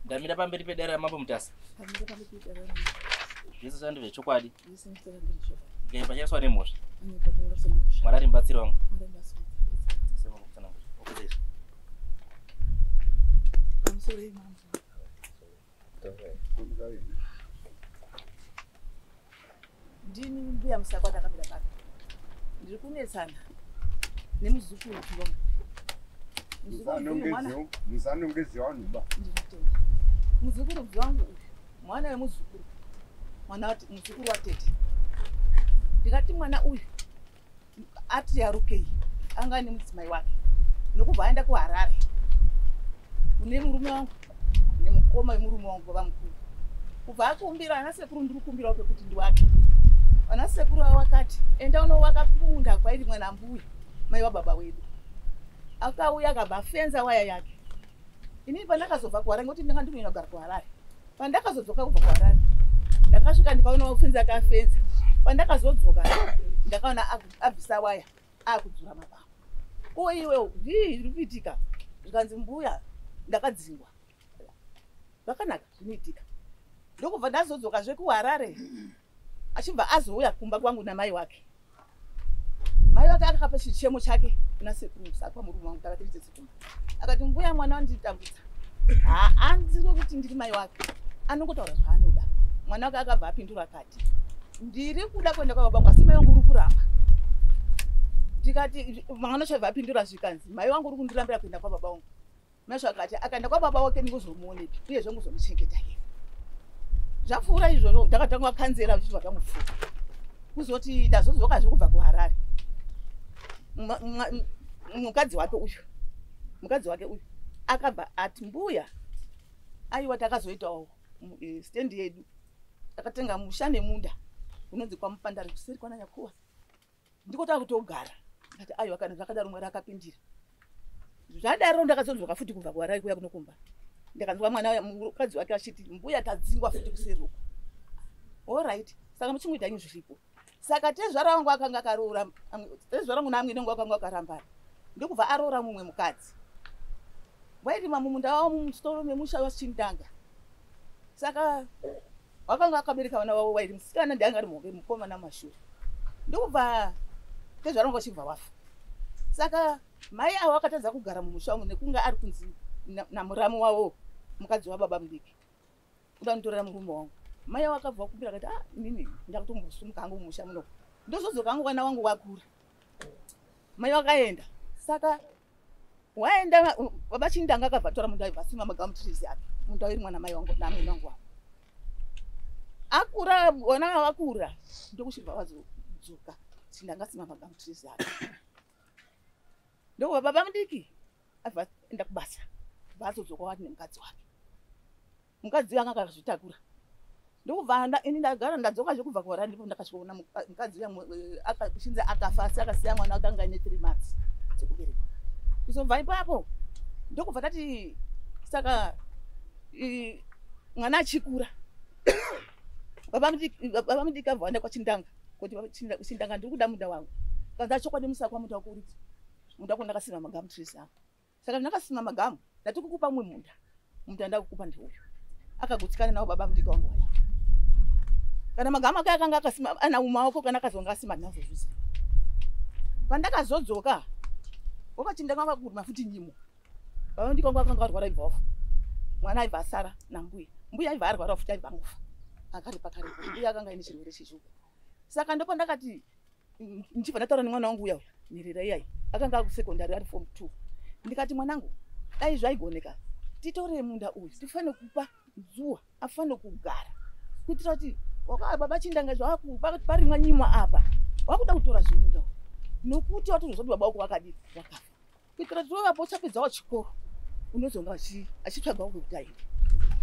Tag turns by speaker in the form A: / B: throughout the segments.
A: Ndamira pamberi pedare raMambo Mutasa. Zvese zvandi zvechokwadi. Ndikapachaiswa nemhosva. Mwari ari mubatsiri wangu.
B: Ndini mbuya Musakwa ndakamira pano. Ndiri kunetsana nemuzukuru wangu.
C: Musanongedze vanhu ba.
B: Muzukuru wangu uyu, mwana wemuzukuru. Mwana muzukuru watete. Ndikati mwana uyu ati yarukei anga nemudzimai wake. Nokubva aenda kuHarare. Kune murume wangu nemukoma wemurume wangu baba mukuru. Kubva akumbira ana sekuru ndiri kukumbirawo pekuti ndiwake. Vana sekuru avo vakati enda unowaka kumunda kwairi mwana mbuya mai wababa wedu. Akauya akabva afenza waya yake. Inini pandakazobva kuHarare ngekuti ndanga ndiri kugara kuHarare. Pandakazodzoka kubva kuHarare ndakasvika ndikaona wafenza akafenza. Pandakazodzoka ndakaona abvisa waya akudzura mabango. Ko iwe zvii zviri kuitika? Zvikanzi mbuya ndakadzingwa. Zvakanaka zvinoitika. Ndokubva ndazodzokazve kuHarare achibva azouya kumba kwangu namai wake. Mai wake akapa chichemo chake kuna sekuru Musakwa murume wangu takati tiri kumba. Akati mbuya mwana wanditambudza. Haanzwi kuti ndiri mai wake. Anongotaura zvaanoda. Mwana wake akabva apindura akati ndiri kuda kuenda kwababa vangu asi mai wangu uri kuramba. Ndikati mwana achabva apindura zvikanzi mai wangu uri kundirambira kuenda kwababa vangu. Mai wacho akati akaenda kwababa wake ndingozomuonepi uyezve ngozomuchengeta here. Zvapfuura izvozvo ndakatanga kanzera zvichibva zvamupfuura. Kuzoti ndazodzoka kubva kuHarare. Mukadzi wake uyu akabva ati mbuya aiwa takazoitawo stendi yedu takatenga musha nemunda unonzi kwaMupandari kuseri kwana Nyakuwa ndiko takutogara. Ndikati aiwa kana zvakadaro Mwari akapindira. Zvadaro ndakazodzoka futi kubva kuHarare kuuya kunokumba. Ndakanzwa mwana mukadzi wake achiti mbuya tadzingwa futi kuseri uko. Alright, saka muchingoita inyi zviripo. Saka tezvara wangu akanga akaroora, tezvara wangu naamwene wangu akanga akarambana. Ndokubva aroora mumwe mukadzi. Wairima mumunda wavo mumusoro memusha waChindanga. Saka wakanga akabereka vana vavo vairi, musikana ndiye anga ari muhombe, mukomana mumashure. Ndokubva tezvara wangu achibva wafa. Saka mai avo akatadza kugara mumusha umu nekunge ari kunzi namuramu wavo mukadzi wababa mudiki. Kuda kunditorera murume wangu. Mai avo akabva kumbira akati ah inini ndakutombosumuka hangu mumusha muno. Ndozodzoka hangu vana vangu vakura. Mai vakaenda. Saka waenda baba Chindanga akabva atora munda aibva asima magamutree ake. Munda wairi mwana mai wangu naamwene wangu wavo. Akura vana vakura ndokuchibva vazodzoka Chindanga asima magamutree ake. Ndokubva baba mudiki abva aenda kubasa. Vazodzoka vati nemukadzi wake. Mukadzi anga akazvitakura. Ndokubva ini ndagara ndadzoka kubva kuHarare ndipo ndakasvikoona mukadzi uya achinzi akafa asi akasiya mwana wake anga aine 3 months dzekuberekwa. Kuzobva ipapo ndokubva tati saka mwana achikura baba mudiki abva vaenda kwaChindanga kuti Chindanga ndiri kuda munda wangu. Kanzi achokwadi Musakwa munda wako uripi? Munda wako ndakasima magamu trees angu. Saka ndakasima magamu ndati kukupa mumwe munda. Munda ndakukupa ndeuyu. Akagutsikana nawo baba mudiki wangu waya. Kana magamu ake akanga akasima ana mumaoko kana akazonga asima ndinazozviziva. Pandakazodzoka wakachindanga vakurima futi nyimo. Baba mudiki wangu akanga arwara aibva wafa. Mwana aibva asara nambuya. Mbuya aibva arwara futi aibva angofa. Akari pakarepo. Mbuya akanga aine chirwere cheshuga. Saka ndipo ndakati ndichibva ndataura nemwana wangu uya uya nherera iyai akanga akusekondari ari form 2. Ndikati mwanangu dai zvaigoneka titore munda uyu tifane kupa nzuwa afane kugara kuitira kuti baba Chindanga parimwa nyimo apa wakuda kutora zvemunda uyu nokuti watozwa kuti baba wako wakadii wakafa kuitira kuti wevapo uchapedzawo chikoro unozonga achitsvagawo kwekuti aende.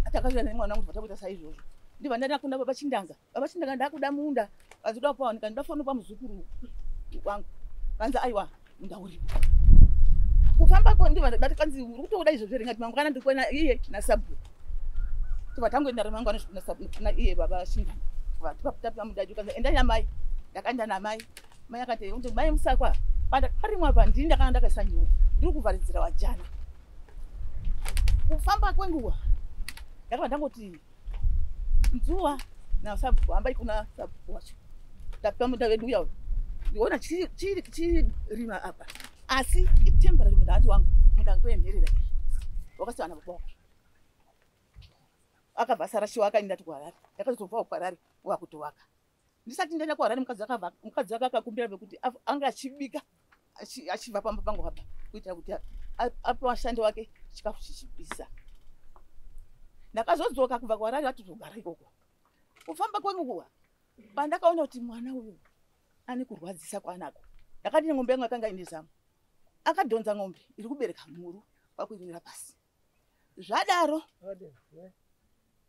B: Atakauya nemwana wangu takuita saizvozvo. Ndibva ndakunda baba Chindanga. Baba Chindanga ndakuda munda kanzi kuda kupawanika ndafana kupa muzukuru wangu. Kanzi aiwa munda uripo. Kufamba ko ndibva ndati kanzi uri kutoda izvozvo here ngati mangwana ndiri kuenda iye nasabhuku. Tobva tangoenda ramangwana na iye baba Chindanga. Tapa munda kanzi endai namai. Ndakaenda namai. Mai akati mai Musakwa parimwa apa ndini ndakanga ndakaisa nyimo ndiri kuvharidzira vajana. Kufamba kwenguva ndakabva ndangoti nzuva nasabhuku hambai kuna sabhuku wacho. Ndapiwa munda wedu uya uyu. Ndiona chirima apa. Asi itemporary munda wati wangu munda ngewenherera iyi. Wakasiwa nababa wake. Akabva asarashiwa akaenda kuHarare. Ndakazobvawo kuHarare wakutovaka. Ndisati ndaenda kuHarare mukadzi wake akakumbira pekuti anga achibika achibva pamba pangu apa kuitira kuti ape vashandi wake chikafu chichipisa. Ndakazodzoka kubva kuHarare atozogara ikoko. Kufamba kwenguva pandakaona kuti mwana uyu ane kurwadzisa kwaanako. Ndakati ng'ombe yangu yakanga ine zamu. Akadhonza ng'ombe iri kubereka mhuru kwakuirira pasi. Zvadaro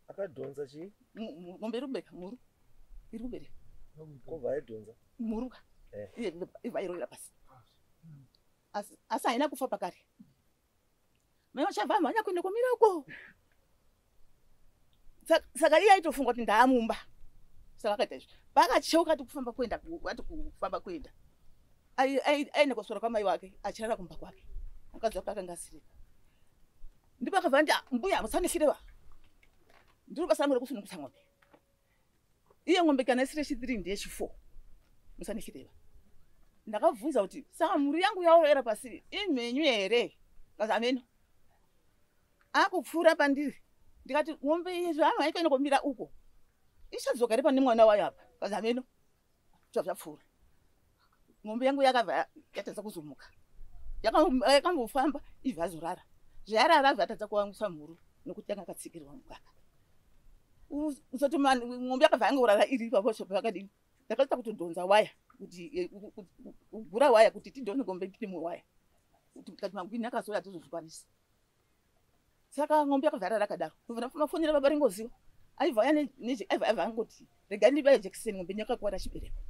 A: akadhonza chii?
B: Ng'ombe iri kubereka mhuru. Iri kubereka.
A: Kobva aidhonza.
B: Mhuru ka. Iye ibva irovera pasi. Asi haina kufa pakare. Mai vachabva mhanya kuenda kumira uko. Saka iye aitofunga kuti ndaamumba. Saka akaita izvi. Paakacheuka ati kufamba kuenda, ati kufamba kuenda. Aenda kuswera kwamai wake, achirara kumba kwake. Mukadzi wake akanga asiriko. Ndipo akabva andi, mbuya musanifireva. Ndiri basa rangu rekusunungusa ng'ombe. Iye ng'ombe kana isiri yechi3 ndeyechi4. Musanifireva. Ndakabvunza kuti saka mhuri yangu yaorera pasi imhenyu here? Kazi ameno. Akupfuura pandiri. Ndikati ng'ombe iyi zvaanhu aikaenda kumira uko. Ichadzoka ere pane mwana wayo apa? Kazi ameno. Zvapfuura. Ng'ombe yangu yakabva yatadza kuzomuka. Yakambofamba ibva azorara. Zvayarara zvatadza kuwangusa mhuru nokuti yanga yakatsikirwa mukaka. Usati ng'ombe yakabva yangorara iri ipapo pakadini. Ndakaita kutodhonza waya kuti kugura waya kuti tidhonze ng'ombe ipinde muwaya. Kuti tikati magwini akazouya hatizozvikwanisi. Saka ng'ombe yakabva yarara yakadaro. Mafonera baba ringoziva. Aibva aibva angoti regai ndibaye jekiseni ng'ombe yakakwara chibereko.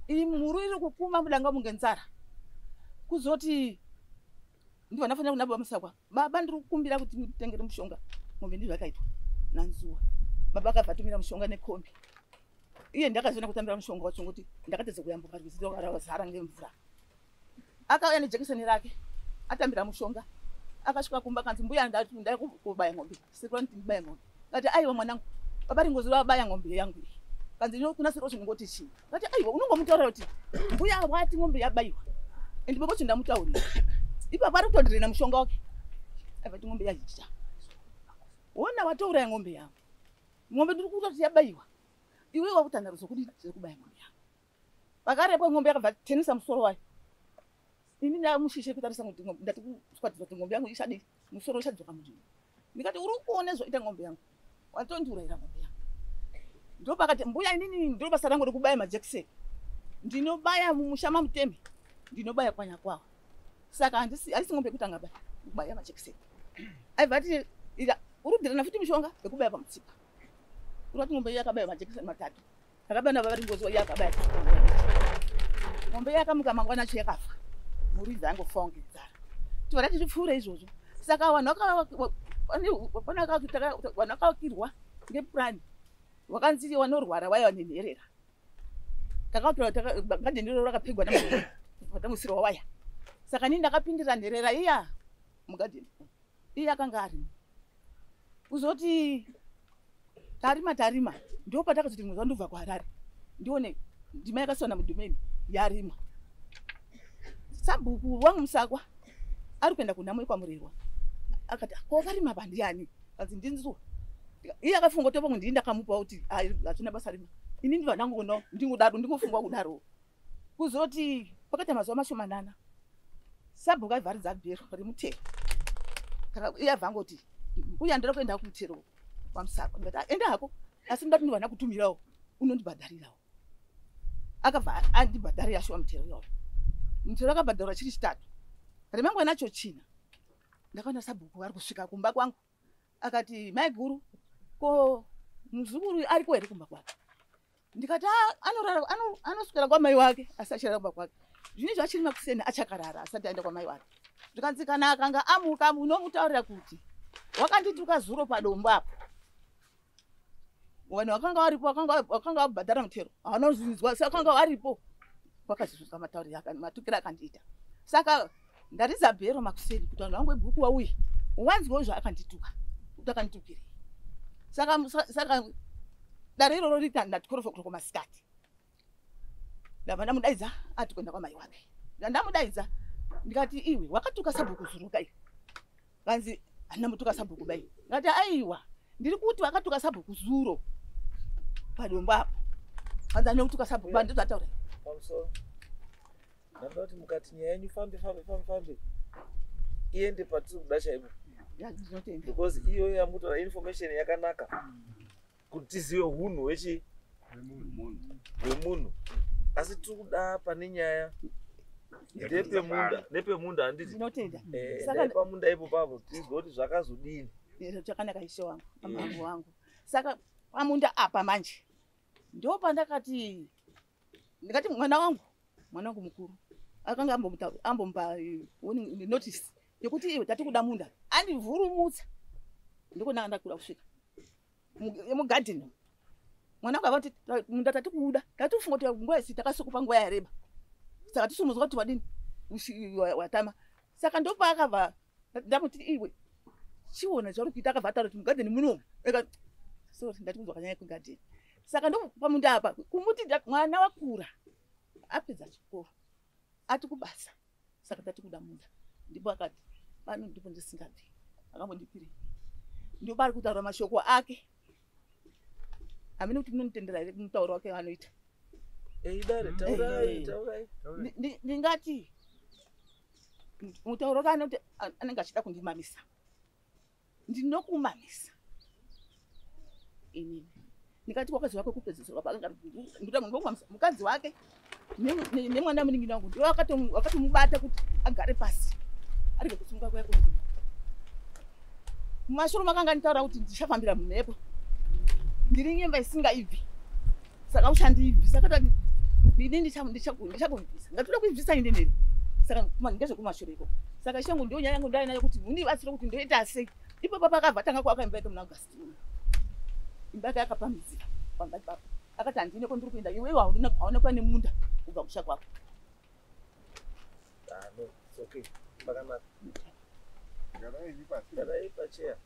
B: Iyi mhuru iri kukuma mudanga munge nzara. Kuzoti ndibva ndafanira kuna baba Musakwa. Baba ndiri kukumbira kuti mutengere mushonga. Ng'ombe ndizvo zvakaitwa nanzuwa. Baba akabva atumira mushonga nekombi. Iye ndakazoona kutambira mushonga wacho ngokuti ndakatadza kuyambuka rwizi rwakazara ngemvura. Akauya nejekiseni rake atambira mushonga. Akasvika kumba akanzi mbuya ndai kubaya ng'ombe. Sekuru anoti ndibaya ng'ombe. Ngati aiwa mwanangu. Baba ringozi vabaya ng'ombe yangu iyi. Kanzi kuna sekuru ngoti chii? Ngati aiwa unongomutaurira kuti mbuya wati ng'ombe yabayiwa. Ende baba ndamutaurira. Ipapo ari kutondirena mushonga wake. Aibva ng'ombe yazhizha. Wona watouraya ng'ombe yangu. Ng'ombe ndiri kutoti yabayiwa. Iwe wakutanda zvokuti zvekubaya ng'ombe yangu. Pakarepo ng'ombe yakabva tenisa musoro wayo. Ini ndamushishe kutarisa kuti ndati kuswatidza kuti ng'ombe yangu ichadii musoro uchadzoka munzvimbo. Ndikati uri kuona zvoita ng'ombe yangu. Watondiurayira ng'ombe yangu. Ndopakati mbuya inini ndiro basa rangu rekubaya majekiseni. Ndinobaya mumusha mamuteme. Ndinobaya kwanyakwawa. Saka handisi ng'ombe yekutanga ba kubaya majekiseni. Aibva ati uri kudhirana futi mishonga yekubaya pamutsipa. Uri kuti ng'ombe yakabaya majekiseni matatu. Akabaya nababa ringozi yakabaya. Ng'ombe yakamuka mangwana acho yakafa. Mhuru idzi angofa kunge nzara. Tivara tichipfuura izvozvo. Saka vanhu vakavakirwa ngepurani. Vakanzi vanorwara vaiva nenherera. Takavakirwa gadheni iroro rakapegwa namamusiro waya. Saka inini ndakapindira nherera iya mugadheni. Iye akanga arimo. Kuzoti tarima ndipo patakazoti mwedzi wandobva kuHarare. Ndione ndima yakasiwa namudhumeni yarima. Sabhuku wangu Musakwa ari kuenda kunhamo yekwaMurerwa. Akati ko wakarima apa ndiani? Kanzi ndinzwa. Iye akafunga kuti pamwe ndini ndakamupa kuti hazvina basa rima. Ini ndibva ndangoona ndingodaro ndingofunga kudaro. Kuzoti pakaita mazuva mashomanana sabhuku aivharidza bhero remutero. Iye abva angoti mbuya ndoda kuenda kumutero kwaMusakwa. Ndikati enda hako asi ndoda kuti ndibva ndakutumirawo unondibhadharirawo. Akabva andibhadharira shuwa mutero iwawo. Mutero akabhadharwa chiri chitatu. Remangwana acho china. Ndakaona sabhuku ari kusvika kumba kwangu. Akati mai guru ko muzukuru ariko here kumba kwake? Ndikati anorara anoswera kwamai wake asi achirara kumba kwake. Zvinezvi achiri makuseni achakarara asati aenda kwamai wake. Zvikanzi kana akanga amuka unomutaurira kuti wakandituka zuro padombo apo. Vanhu vakanga varipo vakanga vabhadhara mutero havana kuzvinzwa asi vakanga varipo vakazvizwa matauriro matukiro akandiita. Saka ndaridza bhero makuseni kuti vanhu vangu vebhuku vauye Wanzwawo zvaakandituka kuti akanditukirei. Saka dare iroro rita ndati 12 o'clock masikati. Ndabva ndamudaidza ati kuenda kwamai wake. Ndamudaidza ndikati iwe wakatuka sabhuku zuro kai. Kanzi handina mutuka sabhuku bai. Ndikati aiwa ndiri kuti wakatuka sabhuku zuro padombo apo. Kanzi handina kutuka sabhuku bai ndozvataura.
D: Pamusoro. Ndinoda kuti mukati nyaya yenyu fambe fambe fambe fambe iende patiri kuda chaipo. Because iyo yamutora information yakanaka kuti tizive hunhu hwechi hwemunhu. Asi tiri kuda pane nyaya ndepemunda nepemunda handiti.
B: Ndinotenda.
D: Saka pamunda ipo papo tizwe kuti zvakazodini.
B: Chakanaka ishe wangu, amambo wangu. Saka pamunda apa manje ndo pandakati ndikati mwana wangu mukuru akanga ambomupa notice yekuti iwe tati kuda munda andivhurumutsa ndiko ndakura kusvika mugadheni. Mwana wangu akati munda tati kuda tatifunga kuti nguva isi takasukupa nguva yareba saka tisumuzwa kuti wadini watama. Saka ndopaakabva ndamuti iwe chiona zvauri kuita akabva ataura kuti mugadheni munomu. Sorry ndati kunzwa kanyaya kugadheni. Saka ndopamunda apa kumuti mwana wakura apedza chikoro ati kubasa saka tati kuda munda. Ndipo akati pano ndipo ndisingabvi akambondipirei. Ndopari kutaura mashoko ake. Amene kuti munonditendera here mutauro wake anoita.
D: Idare taurai taurai.
B: Ndingati mutauro wake anoti anenge achida kundimamisa. Ndinokumamisa inini. Ndikati wakazi wake kupedzisira paakanga ndokumamisa mukadzi wake nemwana munin'ina wangu ndiwo akatomubata kuti agare pasi arege kusunga kuya kungu. Mumashure makanga nditaura kuti ndichafambira mumhepo. Ndiri nyemba isingaibvi. Saka uchandiibvisa. Saka ndini ndichakubvisa. Ngatoda kuibvisa inini. Saka ndezvekumashure ikoko. Saka ishangu ndiyo nyaya yangu ndainayo kuti mundibatsire kuti ndoita sei. Ipapo pakabva tanga kuaka imba yake muna August. Imba yake akapamhidzira pamba ipapo. Akati handine kwandiri kuenda iwewe hauna kuva nemunda kubva kusha kwako.
D: No, it's okay. Pakanaka. Garai pacheya.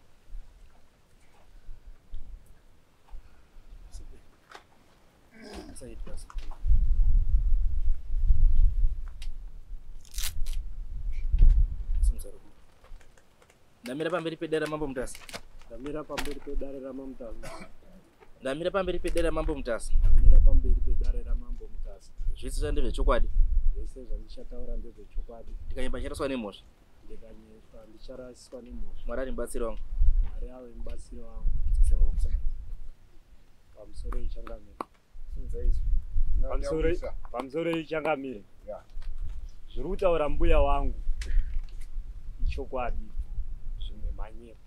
A: Ndamira pamberi pedare raMambo Mutasa.
E: Ndamira pamberi pedare raMambo Mutasa.
A: Ndamira pamberi pedare raMambo Mutasa.
E: Ndamira pamberi pedare raMambo Mutasa.
A: Zvese zvandezvechokwadi.
E: Zvese zvandichataura ndezvechokwadi.
A: Ndikanyemba ndicharaswa nemhosva.
E: Ndikanyemba ndicharaswa nemhosva.
A: Mwari ari mubatsiri wangu.
E: Mwari ave mubatsiri wangu. Pamusoro ichangamire. Pamusoro ichangamire. Zviri kutaura mbuya wangu ichokwadi zvimwe manyepo.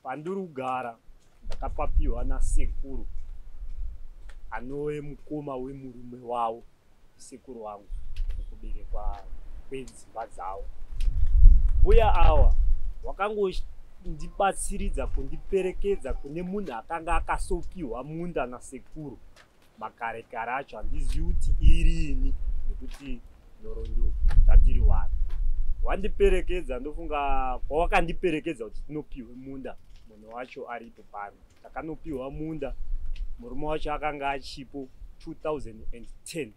E: Pandiri kugara ndakapapiwa nasekuru anove mukoma wemurume wavo, sekuru wangu mukuberekwa kwedzimba dzavo. Mbuya ava wakangondibatsiridza kundiperekedza kune munhu akanga akasopiwa munda nasekuru makare kare acho. Handizivi kuti irini nekuti nhoroondo tatiri wani. Wandiperekedza ndofunga kwawakandiperekedza kuti tinopiwe munda, munhu wacho aripo pano. Takanopiwa munda, murume wacho akanga achipo 2010.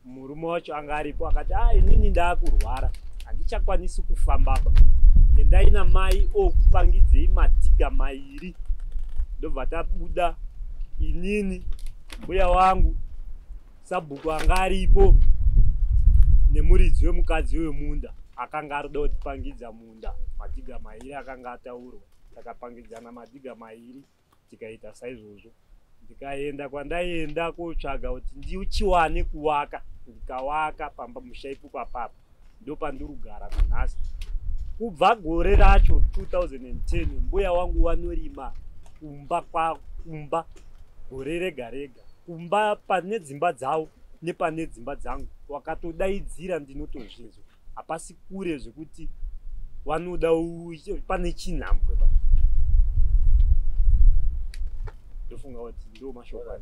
E: Murume wacho anga aripo akati inini ndaakurwara handichakwanisi kufambaba, endai namai okupangidzei madhiga mairi. Ndobva tabuda inini mbuya wangu sabhuku anga aripo nemuridzi wemukadzi wemunda akanga arida kutipangidza munda madhiga mairi akanga ataurwa. Takapangidzana madhiga mairi tikaita saizvozvo. Ndikaenda kwandaienda kotsvaga kuti ndichiwane kuwaka, ndikawaka pamba musha ipo papapo ndopandiri kugara nanhasi. Kubva gore racho 2010 mbuya wangu wanorima kumba kumba gore rega rega, kumba pane dzimba dzavo nepane dzimba dzangu wakatodaidzira ndinotozvinzwa. Hapasi kure zvekuti wanoda pane chinhambwe ba. Ndofunga kuti ndo mashoko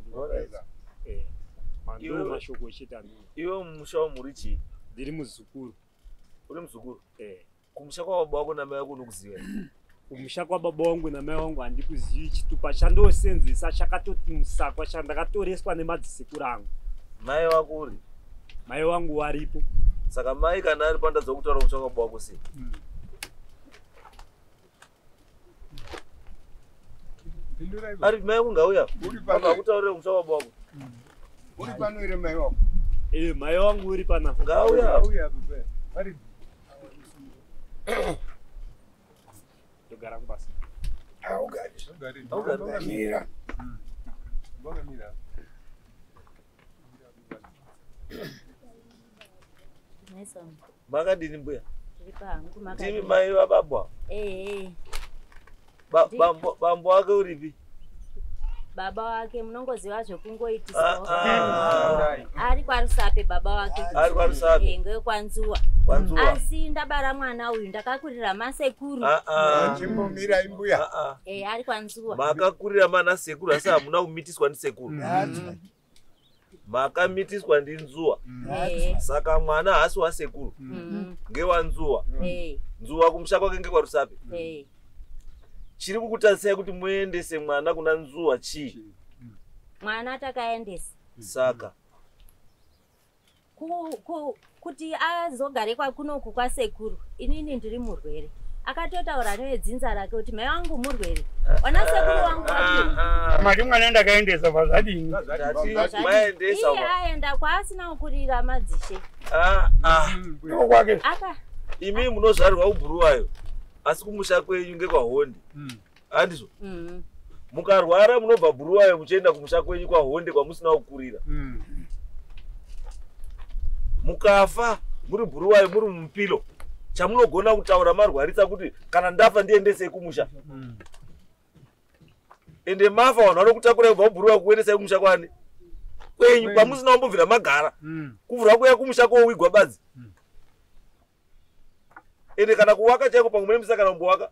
E: ndo mashoko chete andino.
D: Iwe musha wamuri chii?
E: Ndiri muzukuru.
D: Uri muzukuru? Kumusha kwababa wako namai wako unokuziva?
E: Kumusha kwababa wangu namai wangu handikuzivi. Chitupa chandosenzesa chakatoti Musakwa, chandakatoreswa nemadzisekuru angu.
D: Mai wako uri?
E: Mai wangu waripo.
D: Saka mai kana ari pandadza kutaura kumusha kwababa wako sei? Ari mai wako ngauya. Baba akutaurire kumusha kwababa wako.
C: Uri pano here mai wako?
E: Mai wangu uri panapa.
D: Ngauya.
E: Ndogara kubasa.
C: Mira.
D: Makadini mbuya? Ndimi mai vababa? Bambo wake uripi?
F: Baba wake munongoziva zvekungoitisa. Ari kwaRusape baba wake.
D: Ari kwaRusape.
F: Ngekwanzuwa. Asi ndabara mwana uyu ndakakurira masekuru.
C: Chimbomira imbuya.
F: Ari kwanzuwa.
D: Makakurira mana sekuru asi hamuna kumitiswa ndisekuru. Makamitiswa ndinzuwa. Saka mwana haasi wasekuru. Ngewanzuwa. Nzuwa kumusha kwake ngekwaRusape. Chiri kukutarisai kuti muendese mwana kuna Nzuwa chii?
F: Mwana takaendesa.
D: Saka
F: kuti azogare kwakunoku kwasekuru, inini ndiri murwere. Akatotaura nevedzinza rake kuti mai wangu murwere. Wana sekuru wangu wati.
G: Mari mwana ndakaendesa pazvadini?
D: Maendesa.
F: Iye aenda kwaasina kukurira madzishe.
G: Kwake.
F: Aka.
D: Imi munozvarirwa kuBhuruwayo. Asi kumusha kwenyu ngekwaHonde. Handizvo? Mukarwara munobva Bhuruwayo muchienda kumusha kwenyu kwaHonde kwamusina kukurira. Mukafa muri Bhuruwayo muri mumupilo. Chamunogona kutaura marwarisa kuti kana ndafa ndiendesei kumusha. Ende mafa vanhu vanokutakurai kubva kuBhuruwayo kuendesai kumusha kwani? Kwenyu kwamusina kumbobvira magara. Kuvhura kuya kumusha kowigwa badzi. Ende kana kuwaka chaiko pamwe mune musina kana kumbowaka.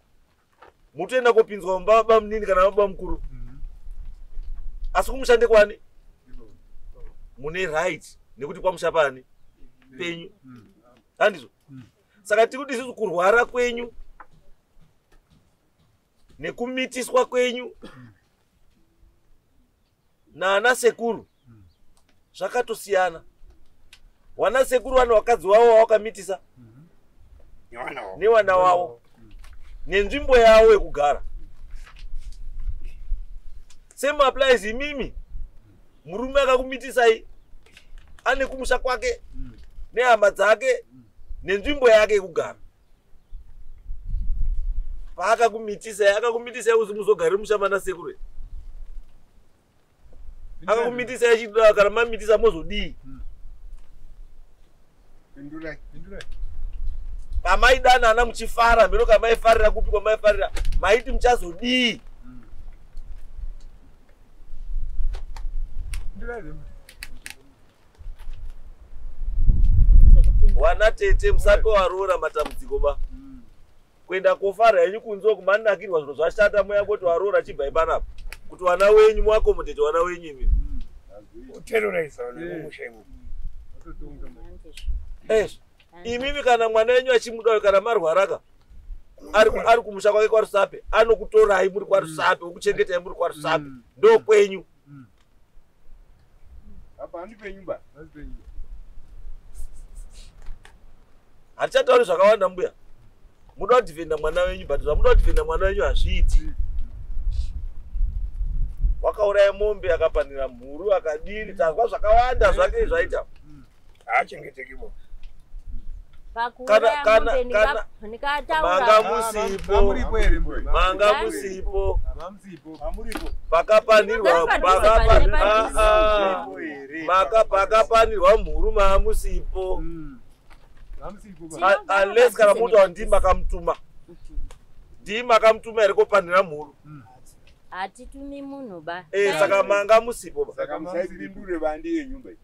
D: Mutoenda kopinzwa mumba baba munini kana baba mukuru. Asi kumusha ndekwani? Mune right nekuti kwamusha pani penyu. Handizvo? Saka tiri kuti isusu kurwara kwenyu nekumitiswa kwenyu naana sekuru zvakatosiyana. Wana sekuru vane vakadzi wavo vawakamitisa newana wavo nenzvimbo yavo yekugara. Same applies imimi. Murume akakumitisai ane kumusha kwake nehama dzake nenzvimbo yake yekugara. Paakakumitisai, akakumitisai kuti muzogare musha mana sekuru. Akakumitisai chidwa kana mamitisa mozodii? Pamaidanana muchifara, mhino kamaifarira kupi kwamaifarira, maiti muchazodii? Wana tete musape waroora matambudziko ba. Kuenda kofara henyu kunze kumanakirwa zviro zvashata moya kuti waroora chibvai panapa. Kuti wana wenyu muakomodhete wana wenyu imimi.
G: Kuterrorize vanhu vemumusha imomo.
D: Imimi kana mwana wenyu achimuda kana marwaraka ari kumusha kwake kwaRusape anokutorai muri kwaRusape okuchengetai muri kwaRusape ndo kwenyu.
C: Apa handi penyu ba.
D: Hatichatauri zvakawanda mbuya. Munoda kudhifenda mwana wenyu but zvamunoda kudhifenda mwana wenyu hazviiti. Wakauraya mombe akapanira mhuru akadini tazwa zvakawanda zvake zvaita.
G: Haachengeteki bo.
F: Pakuuraya mombe ndikataura.
D: Manga musipo. Pakapanirwa pakapanirwa mhuru maamusipo. Unless kana munhu wandima akamutuma. Ndima akamutuma here kopanira mhuru.
F: Hatitumi munhu ba.
D: Saka manga musipo ba.
C: Saka musaipindure bandi yenyumba iyi.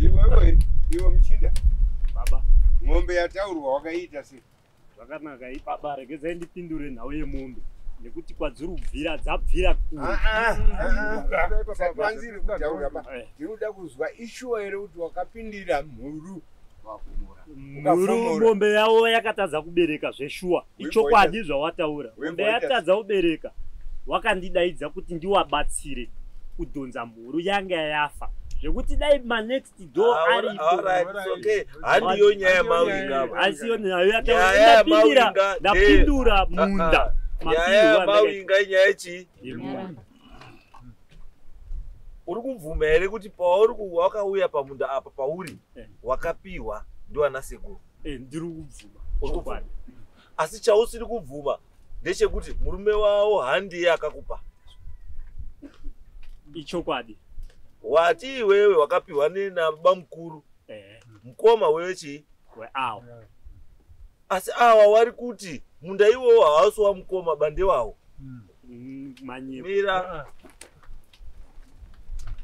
C: Iwewe iwe muchinda.
E: Baba.
C: Mombe yataurwa wakaita sei?
E: Zvakanaka baba, regedzai ndipindure nhau yemombe. Nekuti kwadziri kubvira dzabvira kure.
C: Sapanziri kutaura ba. Ndinoda kuzwa ishuwa here kuti wakapindira mhuru
E: Mhuru mombe yavo yakatadza kubereka zveshuwa. Ichokwadi zvawataura. Mombe yatadza kubereka. Wakandidaidza kuti ndiwabatsire kudhonza mhuru yanga yafa. Zvekuti dai ma next door aripo.
D: Alright, it's okay. Handiyo nyaya yamawinga.
E: Asiyo nyaya yataura. Ndapindura munda.
D: Nyaya yamawinga inyaya yechii? Uri kubvuma here kuti pauri wakauya pamunda apa pauri wakapiwa ndiwana sekuru?
E: Ndiri kubvuma.
D: Asi chausiri kubvuma ndechekuti murume wavo handiye akakupa.
E: Ichokwadi.
D: Wati iwewe wakapiwa nababa mukuru. Mukoma wewe chii?
E: Weawa.
D: Asi awa wari kuti munda iwowo hawasi wamukoma bande wawo.
E: Manyepo.
D: Mira.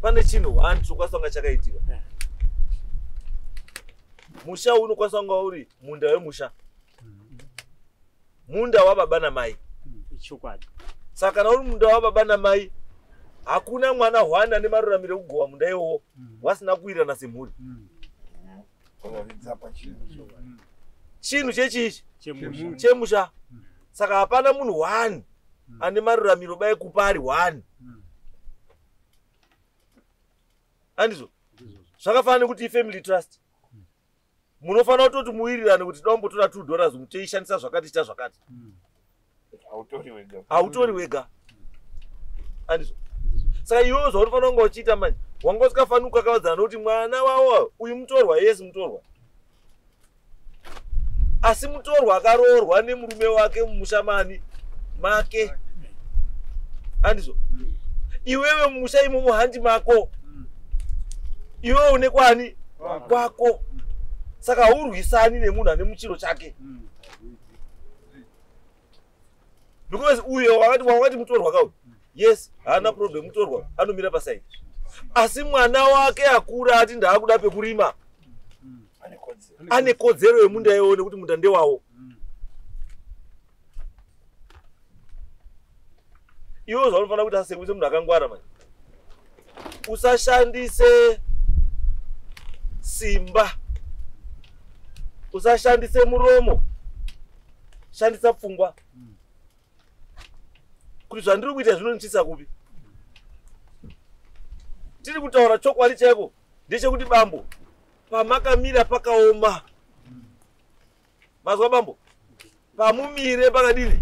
D: Pane chinhu one chokwanisa chakaitika. Musha unokwanisa kunga uri munda wemusha. Munda wababa namai.
E: Ichokwadi.
D: Saka kana uri munda wababa namai, hakuna mwana hwana ane maruramiro ekugowa munda iwowo wasina kuwirirana semhuri. Chinhu chechichi chemusha. Saka hapana munhu one ane maruramiro bai kupa ari one. Andizvo zvakafanana nekuti ifamily trust. Munofanira kutoti muwirirane kuti dombotora $2 muteishandisa zvakati cha zvakati. Hautori wega. Andizvo. Saka iwewe zvaunofanira kunge uchiita manje, wanga usikafaniri kukakavadzana nokuti mwana wavo uyu mutorwa, yes mutorwa. Asi mutorwa akaroorwa nemurume wake mumusha mani make. Andizvo. Iwewe mumusha imomo handi mako. Iwewe une kwani kwako. Saka haurwisani nemunhu ane muchiro chake. Because uyo wakati mutorwa kauyu. Yes, haana problem mutorwa, anomira pasaidi. Asi mwana wake akura ati ndaakuda pekurima. Ane kodzero yemunda iwowo nekuti munda ndewawo. Iwe zvaunofanira kuti asekuise munhu akangwara manje. Usashandise simba. Usashandise muromo. Shandisa pfungwa. Kuti zvandiri kuita zvinondityisa kupi? Tiri kutaura chokwadi chaiko ndechekuti bambo pamakamira pakaoma. Mazwa bambo? Pamumire pakadini?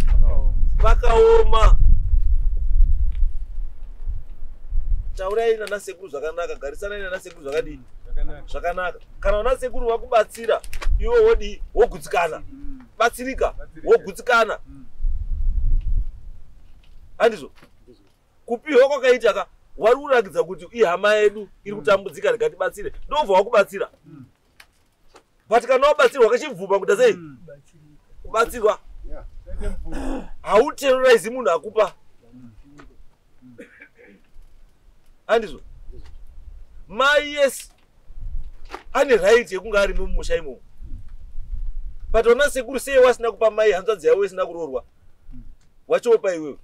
D: Pakaoma. Taurai nana sekuru zvakanaka, garisanai nana sekuru zvakadini? Zvakanaka. Kana vana sekuru vakubatsira, iwe wodii? Wogutsikana. Batsirika, wogutsikana. Andizvo. Kupiwa kwakaita ka wari kurakidza kuti ihama yedu iri kutambudzika rikatibatsire. Ndobva wakubatsira. But kana wabatsirwa kachibvuma kuti sei? Kubatsirwa. Hauterrorize munhu akupa. Andizvo. Mai yes ane right yekunge ari mumusha imomo. But vana sekuru sei wasina kupa mai hanzvadzi yavo isina kuroorwa? Wachopa iwewe.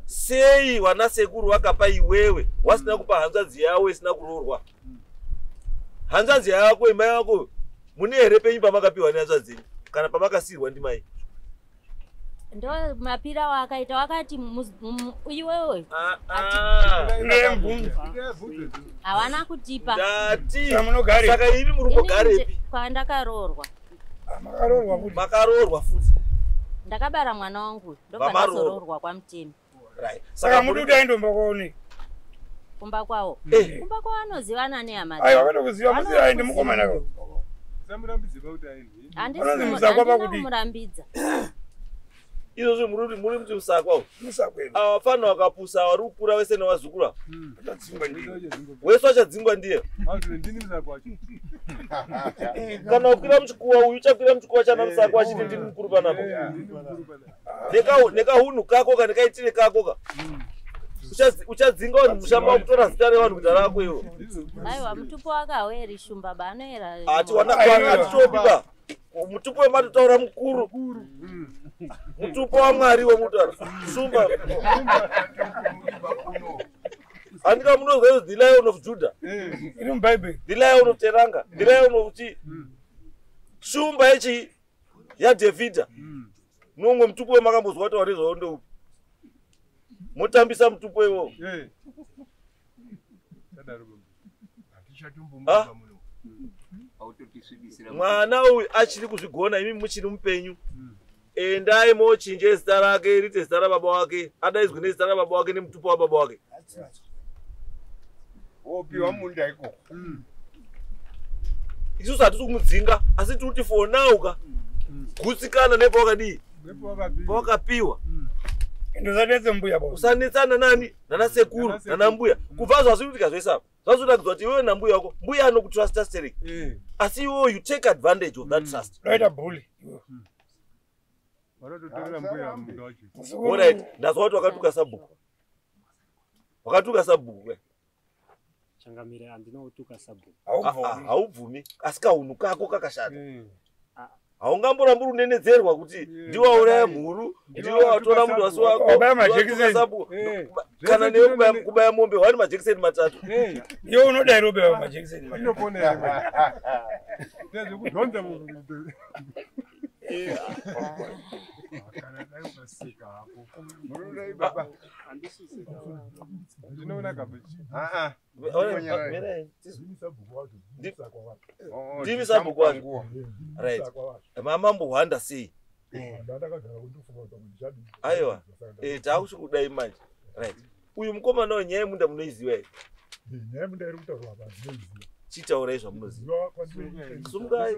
D: Sei vana sekuru vakapa iwewe wasina kupa hanzvadzi yavo isina kuroorwa? Hanzvadzi yako imai yako mune here penyu pamakapiwa nehanzvadzi yenyu kana pamakasiyirwa ndimai?
F: Ndo mapira wakaita wakati iwewe hawana kutipa.
D: Ndati saka imi muri kugarepi?
F: Kwandakaroorwa.
D: Makaroorwa futi.
F: Ndakabara mwana wangu ndobva ndazoroorwa kwaMutemi.
D: Right.
G: Saka muri kuti aendomba kwaone?
F: Kumba kwawo. Kumba kwawo anozivana nehama.
G: Aiwa vanokuziva musi aende mukomana ko.
F: Handisi kumurambidza.
D: Izvozvo muri kuti musakwa. Avafana vakapusa vari kukura vese nevazukuru. Wese achadzingwa ndiye. Kana ukwira muchikuwa uyu uchakwira muchikuwa chana musakwa achiti ndini mukuru panapa. Nekahunhu kako ka nekaitire kako ka. Uchadzinga vanhu mushamba kutora zita revanhu kuti rako iwe.
F: Aiwa mutupo wakaweri shumba banoera.
D: Atichopi ba. Mutupo wematotaura mukuru. Mutupo waMwari wemutaura. Shumba. Andika munozwa the Lion of Judah.
G: Iri muBhaibheri.
D: The Lion of Teranga. The Lion of chi. Shumba yechi yaDhavhidha. Mumwe mutupo wemakambozwa kuti warezvawo ndeupi. Motambisa mutupo iwowo. Mwana uyu achiri kuzvigona imi muchiri mupenyu. Endai mochinje zita rake riite zita rababa wake, adaidzwe nezita rababa wake nemutupo wababa wake.
C: Wopiwa munda ikoko.
D: Isusu hatisi kumudzinga asi tiri kuti for now ka gutsikana nepawakadii pawakapiwa.
G: Ndosanetse mbuya baba.
D: Usanetsana nani nana sekuru nana mbuya. Kubva zvazviri kuitika zvese apa zvazoratidza kuti iwewe nambuya wako mbuya anokutrusta stereki, asi iwewe you take advantage of that trust.
G: Unoita bully.
D: Alright, ndazwa kuti wakatuka sabhuku. Wakatuka sabhuku we.
E: Changamire, handina kutuka sabhuku.
D: Haubvumi, asi kahunhu kako kakashata. Haungamborambi unenedzerwa kuti ndiwe wauraya mhuru, ndiwe watora munhu wasi wako, sabhuku. Kana newe kubaya mombe wani majekiseni matatu.
G: Iwe unoda here kubaya majekiseni matatu?
H: Ndezvekudhonza munhu. Kana dai ukaseka hako.
C: Munodai baba.
H: Ndinoona kabichi.
D: Ndimi sabhuku wacho. Right. Mamambohwanda sei? Aiwa. Taakuchikudai manje. Right. Uyu mukomana uyu nyaya yemunda munoiziva here?
H: Nyaya yemunda iri kutaurwa apa ndinoiziva.
D: Chitaurai zvamunoziva. Sumukai.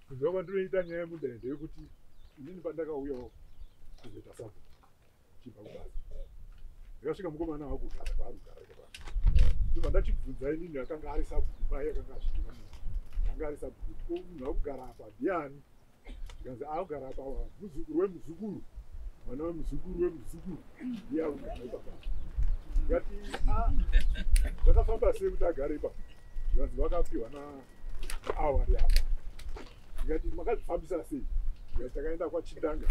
H: Kuziva kwandinoita nyaya yemunda ndeyekuti inini pandakauyawo kuzoita sabhuku chibva kubasa. Ndakasvika mukomana wakugara kwaari kugara ikapa. Ndobva ndachibvunza inini akanga ari sabhuku pai akanga achitora munhu. Akanga ari sabhuku kuti ko munhu akugara apa ndiani? Zvikanzi akugara apa muzukuru wemuzukuru. Mwana wemuzukuru wemuzukuru ndiye akugara ipapa. Ndikati zvakafamba sei kuti agare ipapa? Zvikanzi vakapiwa naawari apa. Ndikati makazvifambisa sei? Ndikati takaenda kwaChindanga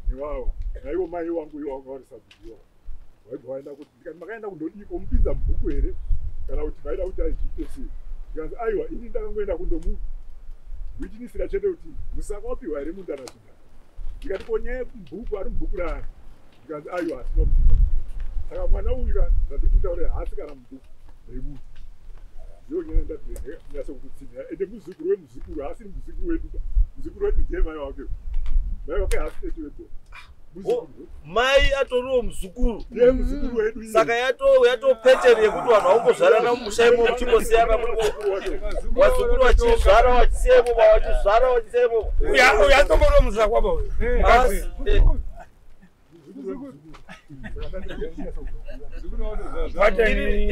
H: newawa naivo mai wangu iwo wanga vari sabhuku iwawa. Vaibva vaenda kuti ndikati makaenda kundodii komupinza mubhuku here kana kuti vaida kuti aizviite sei? Zvikanzi aiwa ini ndakangoenda kundomuwitinisira chete kuti musaka wapiwa here munda naChindanga. Ndikati ko nyaya yemubhuku ari mubhuku raani? Zvikanzi aiwa hatina kumupinza. Saka mwana uyu ka zvandiri kutaurira haasi kana mubhuku remunhu. Ndiyo nyaya ndanyatso kukutsinira. Ende muzukuru wemuzukuru haasiri muzukuru wedu ba. Muzukuru wedu ndiye mai wake. Mai wake haasi tete wedu.
D: Mai atoriwo muzukuru.
H: Ndiye muzukuru wedu.
D: Saka yatopeteni yekuti vanhu vangozvarana mumusha imomo muchingosiyana muri vazukuru vachizvara vachisiya imomo vachizvara vachisiya imomo.
G: Uyu atomboriwo musakwa ba uyu.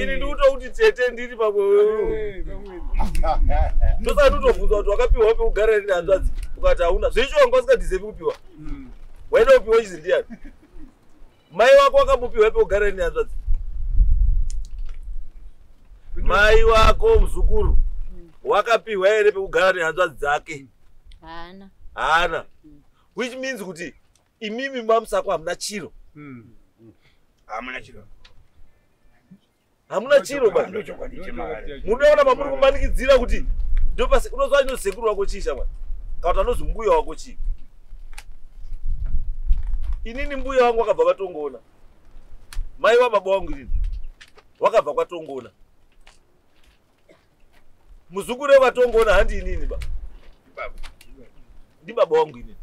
D: Ini ndikutokuti tete ndiri pamwe. Ndosaka ndikutobvunza kuti wakapiwa pekugara here nehanzvadzi ukati hauna. Zveshuwa wanga usingadhizevi kupiwa. Waida kupiwa chizi ndiani? Mai wako wakambopiwa pekugara here nehanzvadzi? Mai wako muzukuru wakapiwa here pekugara nehanzvadzi dzake?
F: Haana.
D: Haana. Which means kuti imimi mamusako hamuna chiro.
G: Hamuna chiro.
D: Hamuna chiro ba. Munoona mamuri kumanikidzira kuti ndopasi unozwa ino sekuru wako chii shamwari. Kana kuti anozwi mbuya wako chii. Inini mbuya wangu wakabva kwaTongona. Mai wababa wangu inini wakabva kwaTongona. Muzukuru wekwaTongona handi inini ba. Ndi baba wangu inini.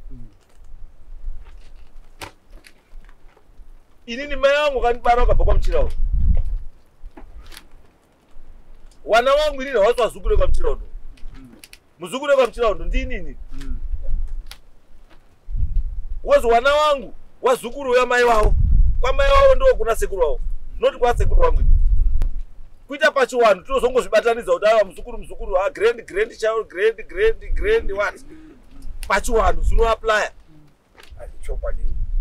D: Inini mai wangu kandibara wakabva kwaMuchiraundo. Wana wangu inini havasi vazukuru vekwaMuchiraundo. Muzukuru wekwaMuchiraundo ndinini. Wozi wana wangu wazukuru wamai wavo. Kwamai wavo ndo kuna sekuru wavo. Not kwa sekuru wangu. Kuita pachiwanhu tinozongozvibatanidza kuti ava muzukuru muzukuru grand grand child grand grand grand what. Pachiwanhu zvinoaplya.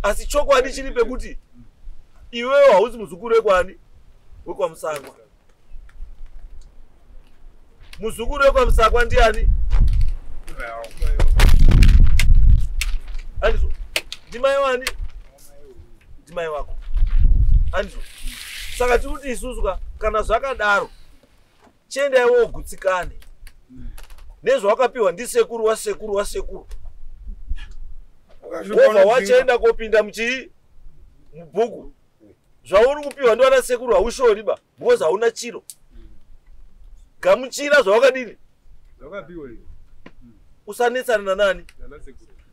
D: Asi chokwadi chiri pekuti iwewe hauzi muzukuru wekwani? WekwaMusakwa. Muzukuru wekwaMusakwa ndiani? Andizvo. Ndimai wani? Ndimai wako. Andizvo. Saka tiri kuti isusu ka kana zvakadaro chiendai wogutsikane nezvawakapiwa ndisekuru wasekuru wasekuru. Wobva wachienda kopinda muchii mubhuku. Zvauri kupiwa ndiwana sekuru haushori ba because hauna chiro. Gamuchira zvawakadini?
H: Zvakapiwa izvi.
D: Usanetsana nanani?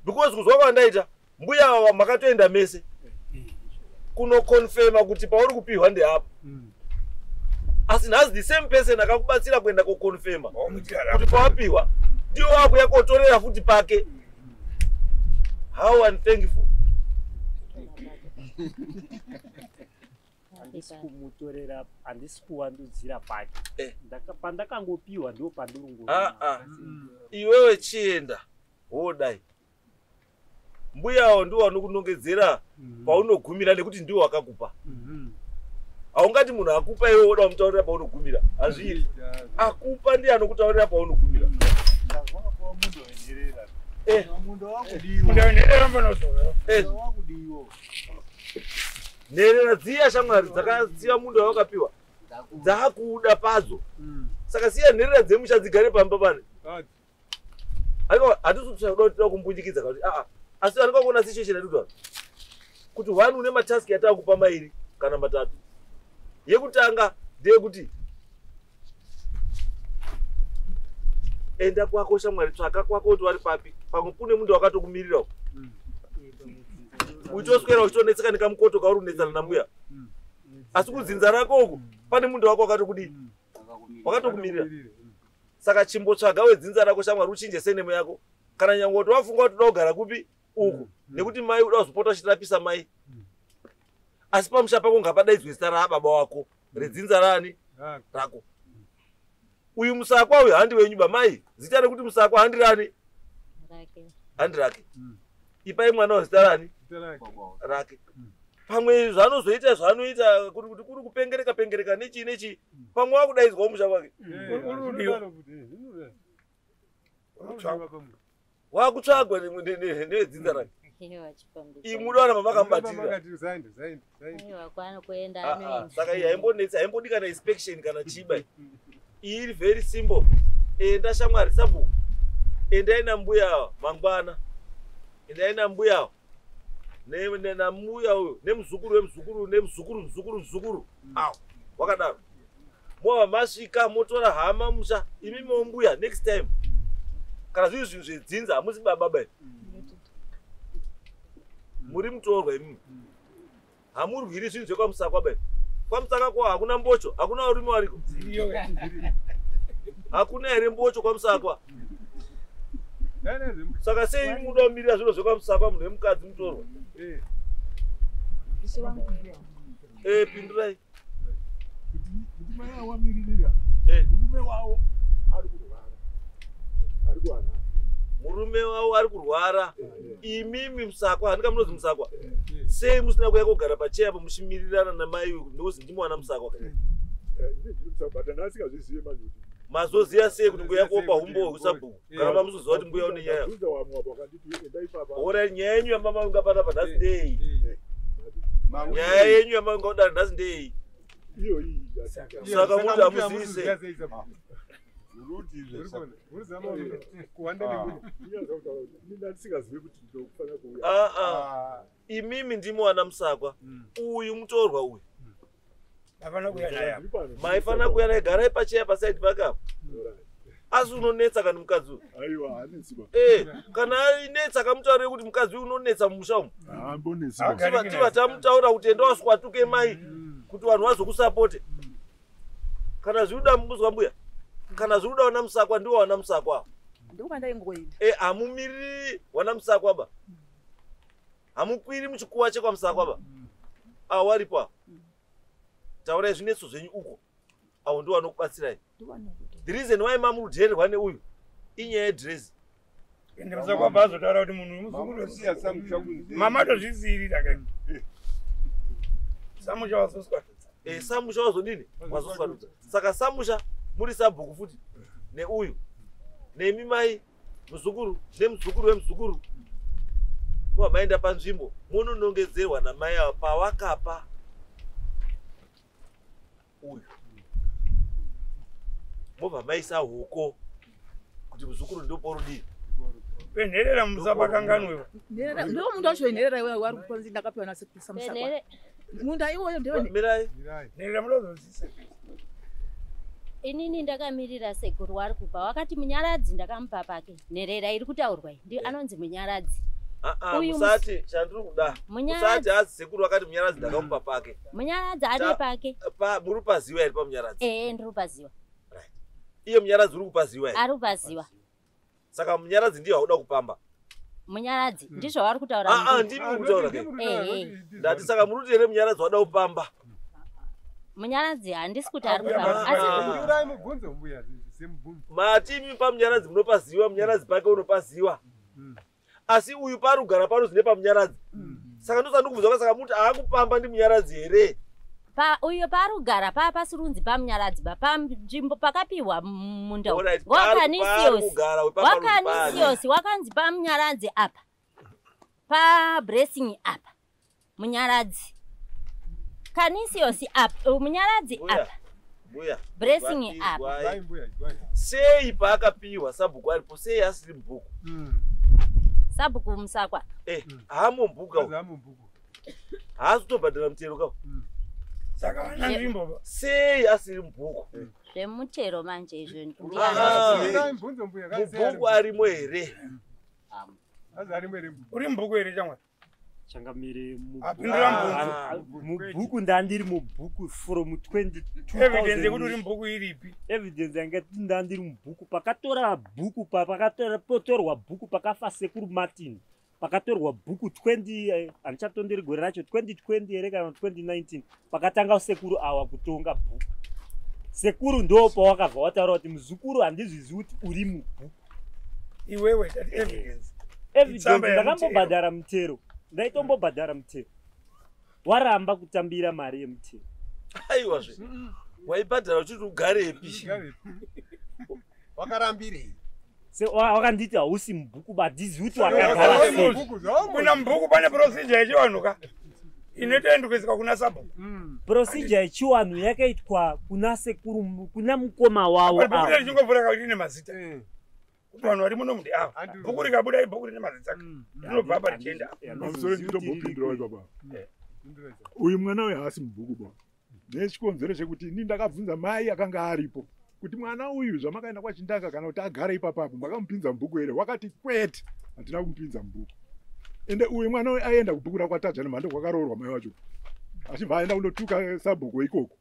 D: Because kuzwa kwandaita mbuya ava makatoenda mese kunokonfema kuti pauri kupiwa ndeapa. Asi nhasi the same person akakubatsira kuenda kokonfema kuti pawapiwa ndiwo wakuya kotorera futi pake. How unthankful.
E: Handisi kumutorera, handisi kuwandudzira pake. Pandakangopiwa ndo pandiri.
D: Iwewe chienda wodai. Mbuyawo ndiwo vanokunongedzera paunogumira nekuti ndiwo wakakupa. Haungati munhu akupa iwe woda kumutaurira paunogumira. Hazviiti. Akupa ndiye anokutaurira paunogumira. Nherera dziya shamwari dzakasiya munda wakapiwa dzakuda padzo. Saka siya nherera dzemusha dzigare pamba pane. Hatisi kuda kumbunjikidza kuti asi vanenge vakuona situation yatiri kuti one une mataski yatakupa mairi kana matatu. Yekutanga ndeyekuti enda kwako shamwari, tsvaka kwako kuti vari papi. Pamwe kune munhu wakatokumirira uko. Uchitoswera uchitonetseka nekamukoto kauri kunetsana nambuya. Asi kudzinza rako uku pane munhu wako wakatokudii? Wakatokumirira. Saka chimbotsvaga wedzinza rako shamwari uchinje senemo yako. Kana nyangwe kuti wafunga kuti uda kugara kupi uku nekuti mai uda kuzopota uchirapisa mai. Asi pamusha pako ngapadaidzwe zita rababa wako redzinza rani rako. Uyu musakwa uyu handi wenyu ba mai, zita rekuti musakwa handi rani?
F: Rake.
D: Handi rake. Ipai mwana wa zita rani? Rake. Pamwe zvaanozoita zvaanoita kuti kuri kupengereka pengereka nechi nechi pamwe wakudaidzwa musha wake. Wakutsvagwa nedzinza rake. Imuda vana makamubatira. Saka iyi haimbonetsi, haimbodi kana inspection kana chiba. Iyi iri very simple. Enda shamwari sabhuku. Endai nambuya mangwana. Endai nambuya. Nambuya uyu nemuzukuru wemuzukuru nemuzukuru muzukuru muzukuru. Awo wakadaro. Mova masvika motora hama musha imimi mbuya next time. Kana zviri zvinhu zvedzinza hamusi baba bai. Muri mutorwa imimi. Hamurwiri zvinhu zvekwamusakwa bai. Kwamusaka kwa hakuna mbocho, hakuna varume variko. Hakuna here mbocho kwamusakwa. Saka sei munoda kumirira zviro zvekwamusakwa munhu wemukadzi mutorwa? Pindurai.
H: Kuti mai avo vamiririra murume wavo ari kurwara. Ari kurwara.
D: Murume wavo ari kurwara. Imimi musakwa, handika munozi musakwa. Sei musina kuuya kogara pacheya apo muchimirirana namai ndokuzi ndimi wana musakwa? Mazoziya sei kuti nguya kopa humbo hwekusabhuku? Kana mamuzoziva kuti mbuya une nyaya. Ora nyaya yenyu yamama panapa nhasi ndei? Nyaya yenyu yamama kudaro nhasi ndei? Saka muti hamuzivise. Imimi ndimi wana musakwa. Uyu mutorwa uyu. Maifana kuuya naye, garai pacheya pasaidi pake apo. Asi unonetsa kana mukadzi uyu? Kana ainetsa kamutaurire kuti mukadzi uyu unonetsa mumusha umu. Tiva tamutaura kuti enda waswatuke mai kuti vanhu vazokusapote. Kana zviri muzwa mbuya. Kana zviri kuda wana musakwa ndiwo wana musakwa. Hamumiriri wana musakwa ba. Hamukwiri muchikuwa chekwamusakwa ba. Awo aripo apo. Taurai zvinetso zvenyu uko. Awo ndiwo vanokubatsirai. The reason why mamurudhererwa neuyu inyaya yedhirezi.
G: Ende musakwa bazotaura kuti munhu muzukuru mama tozvisiyirira kai. Samusha wazoswatudza.
D: Samusha wazodini? Wazoswatudza. Saka samusha muri sabhuku futi neuyu. Nemi mai muzukuru nemuzukuru wemuzukuru. Muva maenda panzvimbo munonongedzerwa namai ava pawakapa. uyu mobva maisa huko kuti muzukuru ndoporudii
G: Venherera musapakanganwewa.
B: Nherera ndiwo munda wacho wenherera iwoyo wari kupanzi ndakapiwa nasekuru Samusakwa. Munda iwoyo ndewe
D: Mirai.
G: Nherera munozozisa.
F: Inini ndakamirira sekuru wari kupa wakati Munyaradzi ndakamupa pake. Nherera iri kutaurwa iyi ndi anonzi Munyaradzi. Uyu
D: Musati chandiri kuda. Musati hazi sekuru wakati Munyaradzi ndakamupa pake.
F: Munyaradzi ane pake.
D: Muri paziwa here paMunyaradzi?
F: Eh, ndiri kupaziwa.
D: Right. Iye Munyaradzi uri kupaziwa here?
F: Ari kupaziwa.
D: Saka Munyaradzi ndiye wauda kupamba.
F: Munyaradzi ndizvo vari kutaura.
D: Ndimi muri kutaura ke. Ndati saka muri kuti here Munyaradzi wada kupamba?
F: Munyaradzi handisi kuti ari kupamba.
C: Asi mubvunzo mbuya semubvunzo.
D: Mati imi paMunyaradzi munopaziwa, Munyaradzi pake unopaziwa. Asi uyu parugara pano zvine paMunyaradzi. Saka ndosandikubvunza saka muti aakupamba ndi Munyaradzi here?
F: Pa uyo parugara pasirunzi paMunyaradzi ba panzvimbo pakapiwa munda wakanisiyosi wakanzi paMunyaradzi apa pa blessing apa Munyaradzi kanisiyosi apa Munyaradzi apa
D: mbuya
F: blessing apa
D: sei paakapiwa sabhuku aripo sei asiri mubhuku
F: sabhuku Musakwa
D: haamo mubhuku haasi kutobhadhara mutero kawo.
G: Saka vana nzvimbo
D: sei asiri mubhuku
F: zvemutero manje izvo
D: mubhuku arimo here?
G: Uri mubhuku here chamwari?
E: Changamire mubhuku ndandiri mubhuku from 20
G: evidence yekuti uri mubhuku iripi?
E: Evidence yanga ndandiri mubhuku pakatora bhuku pakatorwa bhuku pakafa sekuru Martin pakatorwa bhuku 20 handichatonderi gore racho 2020 here kana 2019 pakatanga sekuru awa kutonga bhuku. Sekuru ndo pawakabva wataura kuti muzukuru handizvizivi kuti uri mubhuku.
G: Iwewe that evidence.
E: Evidence ndakambobhadhara mutero. Ndaitombobhadhara mutero. Waramba kutambira mari yemutero.
D: Aiwazve. Waibhadhara uchiti ugarepi?
C: Wakarambirei?
E: Wakanditi hausi mubhuku badizi kuti wakagara sei.
G: Kuna mubhuku pane procedure yechivanhu ka inotoendekeswa kuna sabhuku.
E: Procedure yechivanhu yakaitwa kuna sekuru kuna mukoma wavo.
G: Bhuku richingovhura ka rine mazita. Kuti vanhu vari muno mundi ava. Bhuku rikabuda ibhuku rine mazita. Rinobva apa richienda.
H: Pamusoro nditombopindura baba. Uyu mwana uyu haasi mubhuku ba. Nechikonzero chekuti ini ndakabvunza mai akanga aripo. Kuti mwana uyu zvamakaenda kwaChindanga kana kuti agare ipapapo makamupinza mubhuku here? Wakati kwete, hatina kumupinza mubhuku. Ende uyu mwana uyu aenda kubhuku rakwaTaja nemhando kwakaroorwa mai wacho. Achibva aenda kundotuka sabhuku ikoko.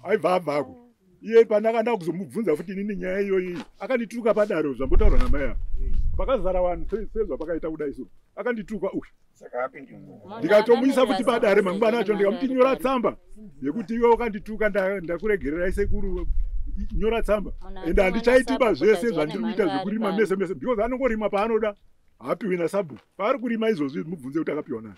H: Aibva abvako. Iye pandakaenda kuzomubvunza futi inini nyaya iyoyi akandituka padaro zvambotaurwa namai apa. Pakazara vanhu sezvapakaita kudai so. Akandituka uyu. Ndikatomuisa futi padare mangwana acho ndikamuti nyora tsamba yekuti iwe wakandituka ndakuregererai sekuru. Nyora tsamba ende handichaitiba zvese zvandiri kuita zvekurima mese mese because anongorima paanoda haapiwi nasabhuku paari kurima izvozvi mubvunze kuti akapiwa nani.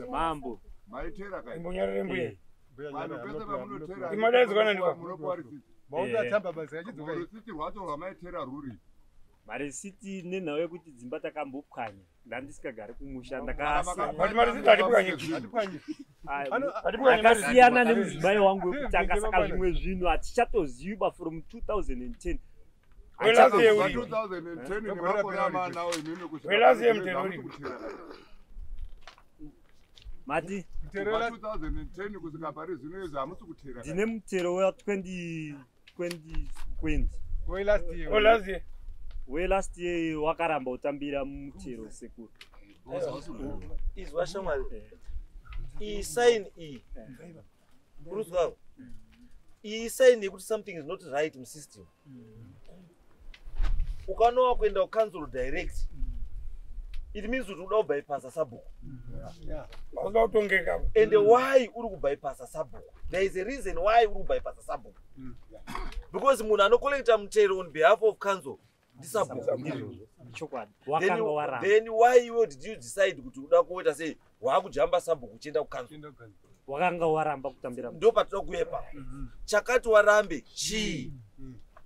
E: Mambo marisiti nenhau yekuti dzimba takambopwanya ndandisikagari kumusha ndakasiyana nemudzimai wangu wekutanga saka zvimwe zvinhu hatichatoziviba from 2010. Mati ndine mutero wa 2020 we last year wakaramba kutambira mutero sekuru.
D: Izwa shamwari. Iyi sign iyi. Uruzwa. Iyi sign yekuti something is not right in system. Ukanowa kuenda ku council direct. It means kuti uda kubypassa sabhuku. And why uri kubypassa sabhuku? There is a reason why uri kubypassa sabhuku. Because munhu anocollecta mutero on behalf of council Then why you did you decide kuti uda kuita sei waakujamba sabhuku uchienda kukanzuru?
E: Wakanga waramba kutambira
D: ndo patinoda kuyepa. Chakati warambe chii?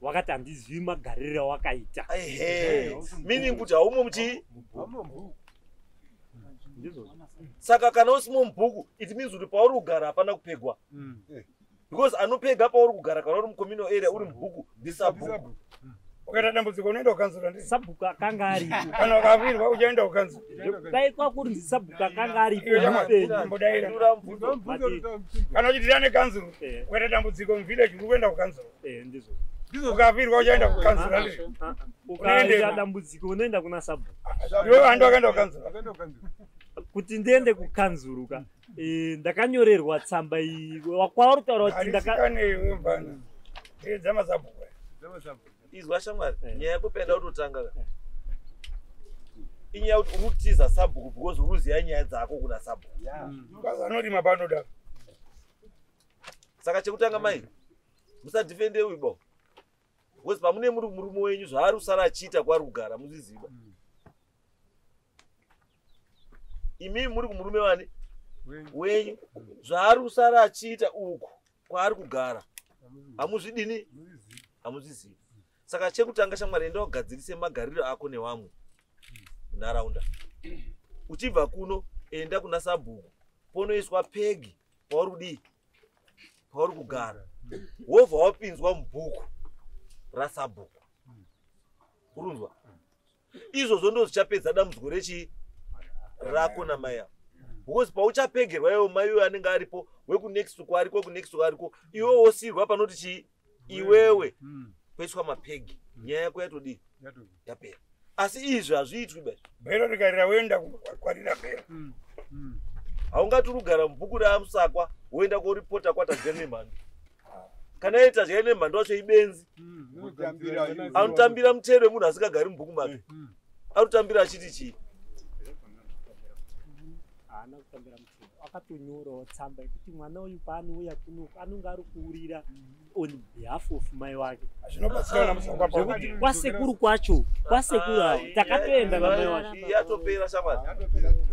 E: Wakati handizivi magariro awakaita.
D: Ehe, meaning kuti haumo muchii? Saka kana usimo mubhuku it means kuti pauri kugara hapana kupegwa. Because anopega pauri kugara kana uri mucommunal area uri mubhuku ndisabhuku.
G: Ukaita dambudziko unoenda kukanzura ndi
E: sabhuku akanga aripo.
G: Kana ukafirwa uchaenda kukanzura.
E: Dai kwakuri ndi sabhuku akanga aripo.
G: Kana uchitira nekanzuru ukaita dambudziko muvillage uri kuenda kukanzura.
E: Ndizvo.
G: Ukafirwa uchaenda kukanzura ndi.
E: Ukaita dambudziko unoenda kuna sabhuku.
G: Iwe vanhu vakaenda kukanzura.
E: Kuti ndiende kukanzuruka ndakanyorerwa tsamba iyi kwauri kutaura kuti
G: ndakanewe mbana. Ndedzamasabhuku.
D: Izwa shamwari, nyaya yako penda kutotanga. Inyaya kuti uri kutiza sabhuku because uri kuziya nyaya dzako kuna sabhuku.
G: Kazi anorima panoda.
D: Saka chekutanga mai, musadhifende uibo. Because pamune muri murume wenyu zvaari kusara achiita kwaari kugara muzviziva. Imi muri kumurume wani wenyu zvaari kusara achiita uku kwaari kugara hamuzvidini, hamuzvizivi. Saka chekutanga shamwari, enda ugadzirise magariro ako nevamwe munharaunda. Uchibva kuno enda kuna sabhuku ponoiswa pegi pauri kudii, pauri kugara, wobva wapinzwa mubhuku rasabhuku. Urunzwa izvozvo ndo zvichapedza dambudziko rechii rako namai avo. Because pauchapegerwa iwo mai uyo anenge aripo wekunext kwariko wekunext kwariko, iwe wosirwa panoti chii iwewe poiswa mapegi, nyaya yako yatodii yapera. Asi izvi hazviitwi ba.
G: Bhero rikarira woenda kwarira bhero.
D: Haungati uri kugara mubhuku raMusakwa woenda koripota kwaTadya Nemhandu. Kana iye Tadya Nemhandu wacho ibenzi, anotambira mutero wemunhu asingagari mubhuku make. Arikutambira achiti chii?
E: Haana kutambira mutero, akatonyorawo tsamba yekuti mwana uyu paanouya kuno anonge ari kuurira on behalf of mai wake.
G: Zvinobatsira
E: kwasekuru kwacho, kwasekuru avo takatoenda namai wake.
D: Yatopera shamwari.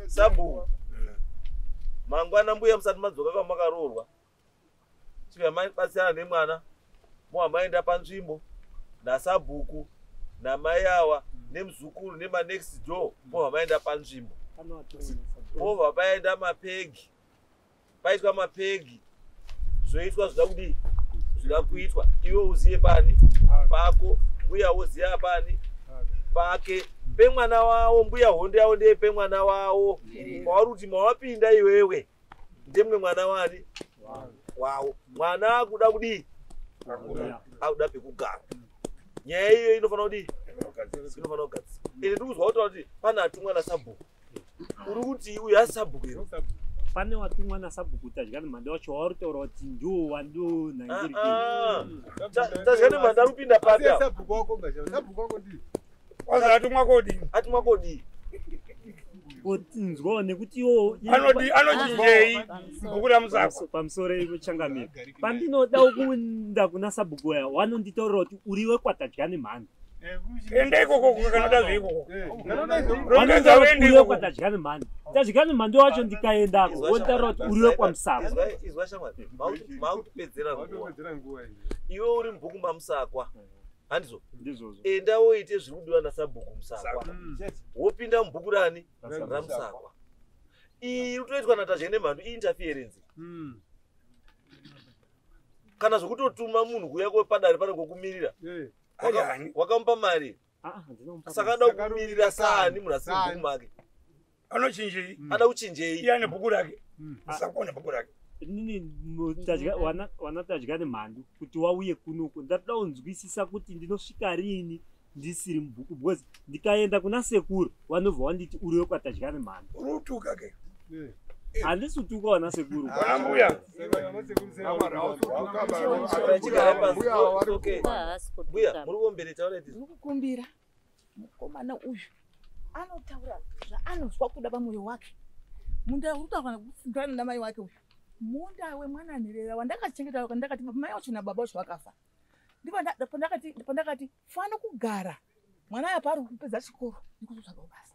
D: Sabhuku mangwana mbuya musati madzoka kwamakaroorwa, chibva mabatsirana nemwana, moha maenda panzvimbo nasabhuku namai awa nemuzukuru nemanext door, moha maenda panzvimbo, mobva paenda mapegi, paitwa mapegi, zvoitwa zvida kudii, zvida kuitwa. Iwe uziye pani pako, mbuya woziya pani pake, pemwana wawo. Mbuya hondo yavo ndeye pemwana wawo. Pauri kuti mawapinda iwewe ndemwe mwana wani wawo. Mwana akuda kudii, akuda pekugara. Nyaya iyo inofanira kudii, inofanira kugadziswa. Ende ndikuzwa kutaura kuti pane atumwa nasabhuku. Uri kuti uyu asabhuku here?
E: Pane watumwa nasabhuku Tadya Nemhandu wacho wauri kutaura kuti ndiwo wandonhangirikei.
D: Tadya Nemhandu ari kupinda papi apa?
C: Sabhuku wako sabhuku wako ndiye.
G: Kwanza atumwa kodii?
D: Atumwa kodii?
E: Kotinzwawo nekuti iwo
G: anodi anochinjei bhuku raMusakwa
E: pamusoro echangamiro. Pandinoda kuenda kuna sabhuku uya wanonditaurira kuti uriwe kwaTadya Nemhandu.
G: Enda ikoko kanoda zveikoko.
E: Rongedza uende ikoko kwaTadya Nemhandu. Tadya Nemhandu wacho ndikaendako wontaura kuti uriwe kwaMusakwa.
D: Izwa shamwari, maakutipedzera nguva. Iwe uri mubhuku maMusakwa. Handizvo?
E: Ndizvozvo.
D: Enda woite zviri kudiwa nasabhuku Musakwa. Wopinda mubhuku rani raMusakwa. Iyi iri kutoitwa naTadya Nemhandu iinterference. Kana zvekutotuma munhu kuuya padare pane kokumirira. Wakamupa mari. Saka ada kumirira saani munhu asiri mubhuku make.
G: Anochinjei?
D: Ada kuchinjei?
G: Iye ane bhuku rake. Musakwa une bhuku rake.
E: Inini wana Tadya Nemhandu kuti wauye kunoku ndatoda kunzwisisa kuti ndinosvika riini ndisiri mubhuku, because ndikaenda kuna sekuru vanobva vanditi uriwe kwaTadya Nemhandu.
G: Uri kutuka ke?
E: Handisi kutuka wana sekuru.
G: Wana mbuya.
D: Mbuya, muri kuombere taura iti.
B: Ndiri kukumbira mukomana uyu anotaura zvaanozwa kuda pamwoyo wake. Munda uri kutaura kufundana namai wake uyu. Munda wemwana nherera wandakachengeta ndakati mai wacho nababa wacho vakafa. Ndipo pandakati fana kugara mwana aya paari kupedza chikoro nekuzotsvaga basa.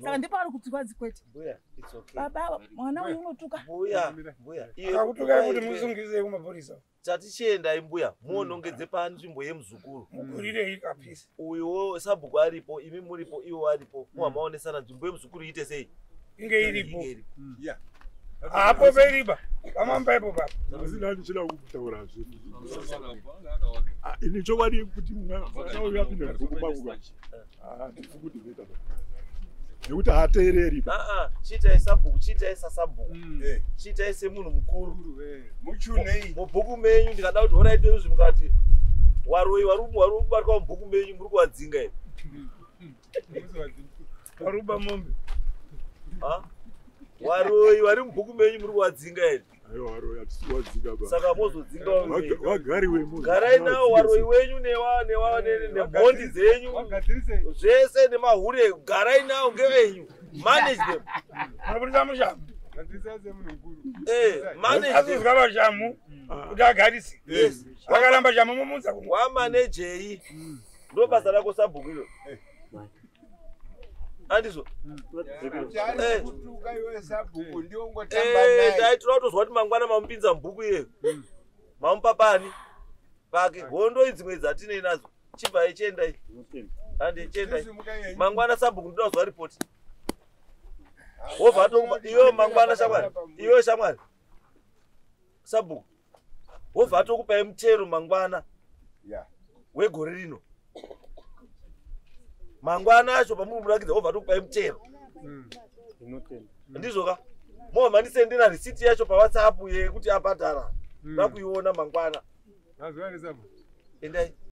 B: Saka ndipo ari kuti kwadzikwete.
D: Mbuya, it's okay.
B: Baba mwana uyu unotuka.
D: Mbuya, mbuya.
G: Akakutukai kuti musungise kumapurisa.
D: Tatichiendai mbuya, muonongedze panzvimbo yemuzukuru.
G: Mukurirei kapisa.
D: Uyuwo sabhuku aripo, imi muripo, iwo aripo. Muhamaonesana nzvimbo yemuzukuru iite sei?
G: Inge iripo. Hapo peiripa pamamba ipo papo.
H: Asi ndandichida kutaura zvinhu. Ah, ini chokwadi kuti mwana uyu apinda mubhuku mangu ka, handisi kuti ndoita nekuti haateereri.
D: Aa, chiitai sabhuku, chiitai sasabhuku, chiitai semunhu mukuru.
G: Muchunei.
D: Mubhuku menyu ndikada kuti horai zvi mukati waroi vari kubatwa mubhuku menyu, muri kuvadzinga here?
G: Varuba mombe.
D: Ha? Waroi vari mubhuku menyu muri kuvadzinga here?
H: Aiwa, waroi hatisi kuwadzinga ba.
D: Saka mozodzinga.
H: Vagari wemu.
D: Garai nawo waroi wenyu nemhondi dzenyu zvese nemahure, garai nawo, ngevenyu, manage them.
G: Munobudisa mushamu.
D: Manage them.
G: Azozwa vashamu kuti agarise. Vakaramba shamu mumudza kumwe.
D: Wamanejei, ndo basa rako sabhuku iro, andizvo? Ndaitira kutozwa kuti mangwana mamupinza mubhuku iyeyo, mamupa pani pake. Hondo idzimwe dzatinei nadzo, chibvai, chiendai, handi, chiendai. Mangwana sabhuku ndoda kuzwa ripoti. Wobva atokupa iwewe mangwana, shamwari, iwewe shamwari, sabhuku wobva atokupai mutero mangwana wegore rino. Mangwana acho pamuri murakidza, wobva atokupai mutero. Ndizvo ka? Mobva mandisendera risiti yacho paWhatsApp yekuti abhadhara. Ndakuiona mangwana. Endai.